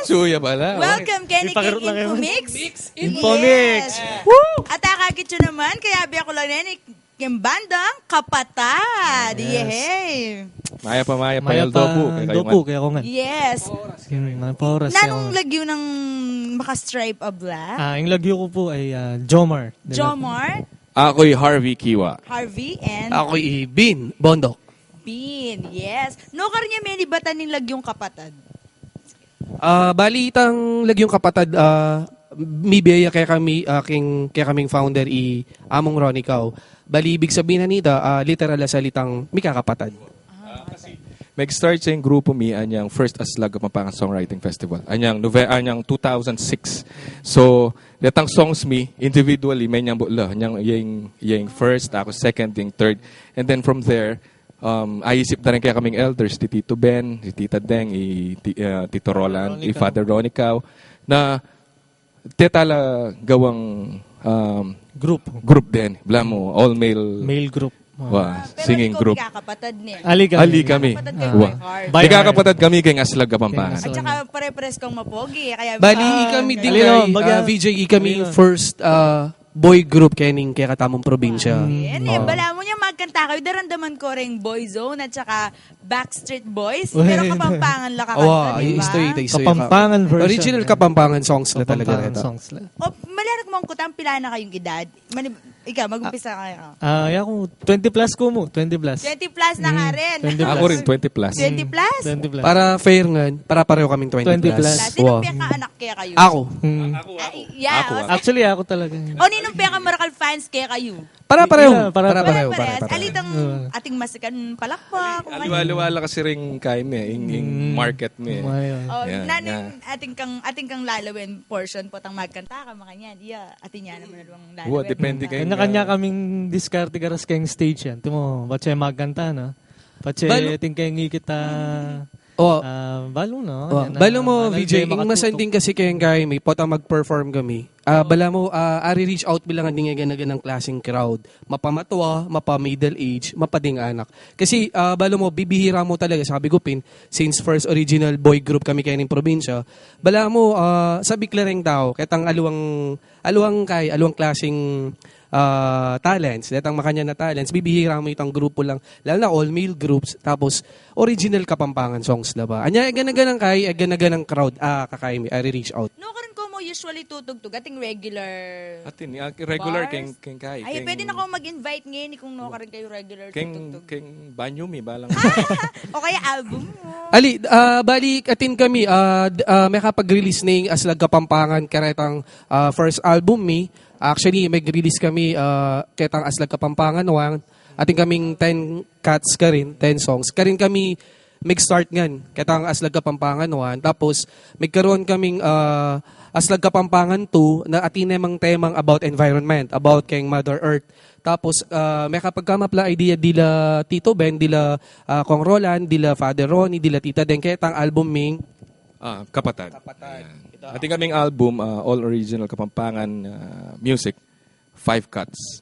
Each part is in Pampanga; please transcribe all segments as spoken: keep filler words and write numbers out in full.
Suya pala. Welcome, Kenny King Infomix. Infomix. Yes. Woo! At akakit yu naman, kaya biya ku lang neni, king bandang kapatad. Yes. Yehey. Maya pa, maya pa, Maya pa, Eldo po, kaya kayo Eldo po, nga. Kaya ko nga. Yes. Hmm, may pa oras, Nanung kaya ko nga. Lagyu nang maka-stripe a black? Ah, ing lagyu ku po ay, ah, Jomar. Jomar? Ako'y Harvey Kiwa. Harvey and Ako'y Bin Bondok. Bin, yes. Nukarin ya menibatan ning lagyung kapatad? Ah, bali itang lagyung kapatad, ah, mibie ya kekami, ah, king, kekaming founder i Among Ronnie Cao. Bali, ibig sabihin na nita, ah, literal a salitang mikakapatad. Ah, kasi mag-start ya ing grupu mi anyang first Aslag Kapampangan Songwriting Festival. Anyang Nove-, anyang two thousand six. So, detang songs mi, individually, menyambu la. Anyang, yang, yang first, aku second, yang third. And then from there, um, aisip da rin kekaming elders, i Tito Ben, i Tita Deng, i Ti-, ah, Tito Roland, i Father Ronnie Cao, na teta la gawang, um, group. Group din. Balamu, all male. Male group. Wa, Ah, pero singing ikaw, group. Magkakapatad ni. Ali kami. Ali kami. Magkakapatad kayo Wa. By heart. Magkakapatad kami keng Aslag Kapampangan. Keng At Aslag. Saka pare-pares kayong mapogi, kaya Bali, ah, ikami di Alino, kay, bagya. Ah, V J, ikami Alino. First, ah, boy group kening kekatamung probinsya. Yan eh, Oh. Balamu nya magkanta kayo, daramdaman ko ring Boyzone at saka Backstreet Boys, Uy. Pero Kapampangan la kakanta, Awa, di ba? Straight, ay, straight. Kapampangan version, Original eh. Kapampangan songs la talaga Kapampangan reta. Songs la. O, maliwanag mo ang kutang pila na kayong edad? Mani-, ikaw, mag-umpisa kayo. Ah, ya ku, twenty plus ku mu, twenty plus. Twenty plus na ka Mm, rin. Twenty plus. Aku rin, twenty plus. Twenty plus? Twenty plus. Para fair ngan, para pareho kaming twenty Twenty plus. Plus. Sino Wow. pekaanak kaya kayo? Aku. Mm. Ay, yeah, Aku, o, aku. Actually, aku talaga. O, ninong pekamarakal fans kaya kayo? Para pareho. Yeah, para Para pareho, pareho, para para pareho. Alitang Uh. ating masikan palakpak, Aliwa-aliwa la kasi ring kaya mi, ing, ing Mm. market mi. Mayo. O, Yeah, naning yeah. ating kang, ating kang lalawin portion potang magkanta ka, makanyan. Iya, atin ya naman aluang Wa, lalawin. Depende keng, Kanya-kanya ah, kaming diskarte karas keng stage yan. Timo, patse magkanta, no? Patse Balu- atin keng ikit, ah, Oh. ah, balu, no? Oh, Yan, balu ah, mo, malal V J, kaya ing makatutok. Masanting kasi keng kaya mi, potang mag-perform kami. Ah, balamu, ah, ari-reach out bilang ding eganaganang klaseng crowd. Mapamatua, mapa-middle age, mapa ding anak. Kasi, ah, balu mo, bibihira mu talaga, sabi ku pin, since first original boy group kami kening probinsya, balamu, ah, sabik la ring tau, ketang aluang, aluang kay, aluang klaseng, ah, talents, detang makanyan a talents, bibihira mu itang grupu lang, lalo na all male groups, tapos original Kapampangan songs la ba. Anya, eganaganang kay, eganaganang crowd, ah, kakay mi, ari-reach out. Nukarin ko mo usually tutugtug, ating regular Atin, ah, regular bars? Keng, keng kay, Ay, keng pwede na ko mag-invite ngayon kung nukarin kayo regular keng, tutugtug. Keng banyo mi, balang. O kaya album mo. Ali, ah, bali, atin kami, ah, d-, ah, makapag-release ning Aslag Kapampangan karetang, ah, first album mi. Actually, mag-release kami, ah, ketang Aslag Kapampangan one. Atin kaming ten cuts karin, ten songs. Karin kami mag-start ngan, ketang Aslag Kapampangan one. Tapos, magkaroon kaming, ah, Aslag Kapampangan two, na atin namang temang about environment, about keng Mother Earth. Tapos, ah, makapagkamapla idea dila Tito Ben, dila, ah, Kong Roland, dila Father Ronnie, dila Tita Deng, ketang album ming Ah, Kapatad. Kapatad. Ayan. Atin kaming album, ah, all original Kapampangan, ah, music, five cuts.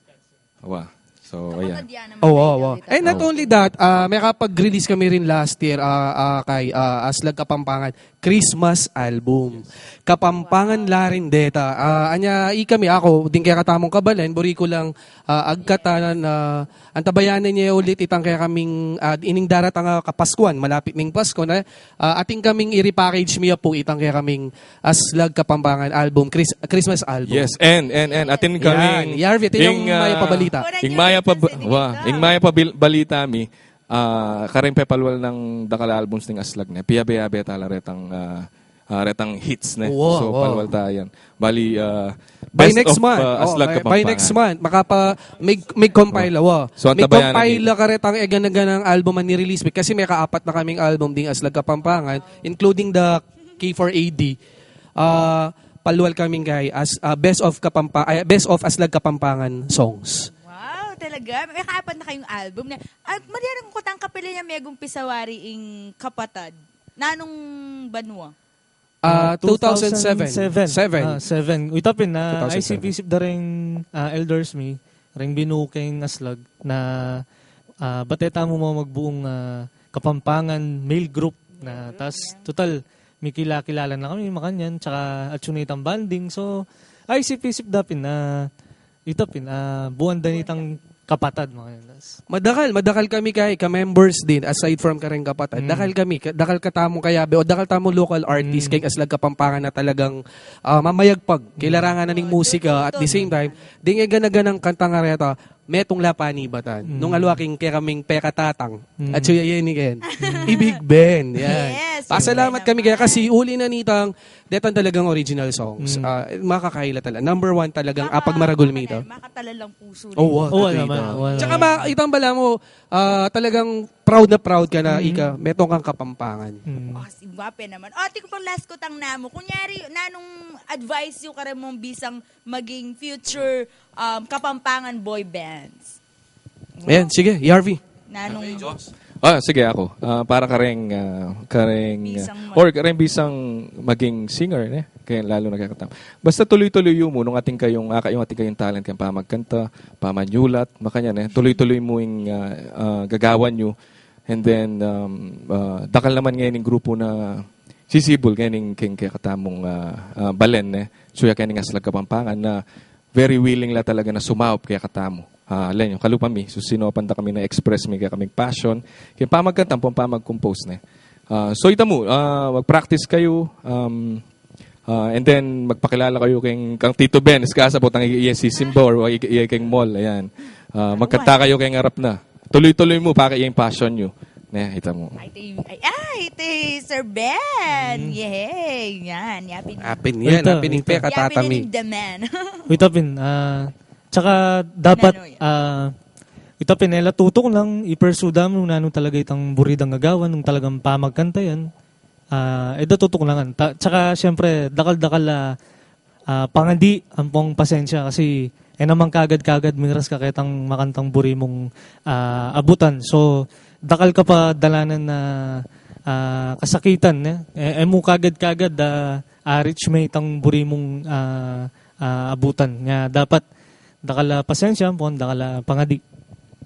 Wa. So, ayan. Kapatad yan ang Oo, oo. Magkaibigan. And not Oh. only that, ah, makapag-release kami rin last year, ah, ah, kay, ah, Aslag Kapampangan, Christmas album. Kapampangan la rin deta. Ah, anya, ikami, aku, ding kekatamung kabalen, buri ku lang, ah, agkatan, ah, antabayanan ye ulit itang kekaming, ah, ining daratang a Kapaskuan, malapit ning Pasko na, ah, atin kaming i-repackage mi ya pu itang kekaming Aslag Kapampangan album, Chris-, Christmas album. Yes, and, and, and, atin Yan. kaming Yarvi, atin ing, ing maya ah, pabalita. Ing maya pab-, President wa, Ikaw. Ing maya pabil-, balita mi, ah, kareng pepalwal nang dakal a albums ning Aslag ne. Piyabe-yabe tala retang, ah, ah, retang hits ne. Wa, So, wa. palwal ta yan. Bali, ah, By best next of, month. ah, Oh, Aslag by, by Kapampangan. next month, makapa-, mig, mig-compile, wa. So, antabayanan Mig-compile nito. la karetang eganaganang album a ni-release mi. Kasi may kaapat na kaming album ding Aslag Kapampangan, including the K four A D. Ah, palwal kaming kay as, ah, best of Kapampa-, ay, best of Aslag Kapampangan songs. Wow, talaga? May kaapat na kayong album na. At maliwanag ko tang kapila niya may gumpisa wari ing Kapatad. Nanung banwa? Ah, Ah, two thousand seven. two thousand seven. Seven. Ah, seven. Uy, tapin na, Two thousand seven. Isip-isip da ring, ah, elders mi, ring binuo keng Aslag na, ah, bate tamu mo magbuong, ah, Kapampangan male group na, tas, total, mikila-kilala na kami, makanyan, tsaka atsu na itang bonding. So, aisip-isip da pin, ah, ita pin, ah, buwan da nitang kapatad, makanyan. Madakal, madakal kami kay, ka-members din, aside from kareng kapatad. Mm. Dakal kami, ka-, dakal katamung kayabe, o dakal tamung local artist, Mm. keng Aslag Kapampangan na talagang, ah, mamayagpag, kailangan na ning musika, at the same time, ding e gana-ganang kantang areta, metung la panibatan. Mm. Nung alwaking kekaming pekatatang, Mm. at suya yan, Ken. I-Big Ben, yan. Yes, Pasalamat Big Ben kami kaya naman. Kasi uli na nitang, detang talagang original songs. Mm. Ah, makakaila talaga. Number one talagang Maka-, apag maragul mita. Makatala lang puso Oh, rin. Wa, Oo totoo naman, ito. Wa Tsaka naman. ma-, itang bala mo, ah, talagang proud na proud ka na Mm. ika, metung kang Kapampangan. Mm. Oh, si guwape naman. O, ati ko pang last ko tang namo. Kunyari, nanung advice yu kareng mung bisang maging future, um, Kapampangan boy bands? Ayan, sige, Yarvi. Nanung Ah, sige, ako. Ah, para kareng, ah, kareng, ah, Bisang ma- or kareng bisang maging singer, ne? Kaya lalo na kaya katam. Basta tuloy-tuloy yu mu, nung atin kayung, aka yung atin kayung talent, kayung pamagkanta, pamanyulat, makanyan, ne? Tuloy-tuloy mu yung, ah, ah, gagawan yu. And then, um, ah, dakal naman ngayon yung grupo na sisibul ngayon yung keng kekatamung, ah, ah, balen, ne? Suya keng Aslag Kapampangan na very willing la talaga na sumaup kekatamu. Ah, ala yu, kalupa mi, so sinopan da kami na express mi kekaming passion, keng pamagkanta ampong pamag-compose, ne. Ah, so ita mu, ah, mag-practice kayu, um, ah, and then magpakilala kayu keng, kang Tito Ben, iskasa potang iya, iya sisimba or iya, iya keng mall, ayan. Ah, magkanta kayu keng arap na. Tuloy-tuloy mu, para iya yung passion yu. Ne, ita mu. Ay, ito yung, ay, ah, ito yung Sir Ben. Mm. Yehey. Yan, yapin. Apin yan, Ito, apin yung ito. Yapin pekatatami. Yung the man. Ita pin, ah, tsaka dapat, Nanu yan? ah, ita pin, e la tutuknang i-pursue da mu nung nanu talaga itang buri dang gagawan, nung talagang pamagkanta yan. Ah, e da tutuknangan. Ta-, tsaka, siyempre, dakal-dakal, ah, ah, pangadi ampong pasensya kasi e naman kagad-kagad miras ka ketang makantang buri mung, ah, abutan. So, dakal ka pa dalanan na, ah, kasakitan, ne? E, e mu kagad-kagad, ah, a-reach me itang buri mung, ah, ah, abutan. Nga dapat dakal a pasensya, ampong dakal a pangadi.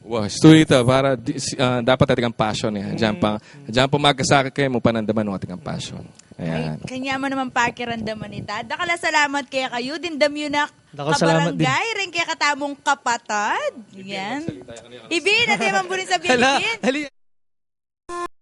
Wa, story ita, para di, si, ah, dapat atin kang passion, e. Diyan Mm. pa, diyan pa magkasakit kayu mu panandaman nung atin kang passion. Ayan. Ay, kanya mu naman pakiramdaman ita. Dakal a salamat kekayu, dimdam yu na Dakal salamat din. Kabarangay, rin kekatamung kapatad. Yan. Ibin, ate, mamburin sa Hala, Ibin. Hala.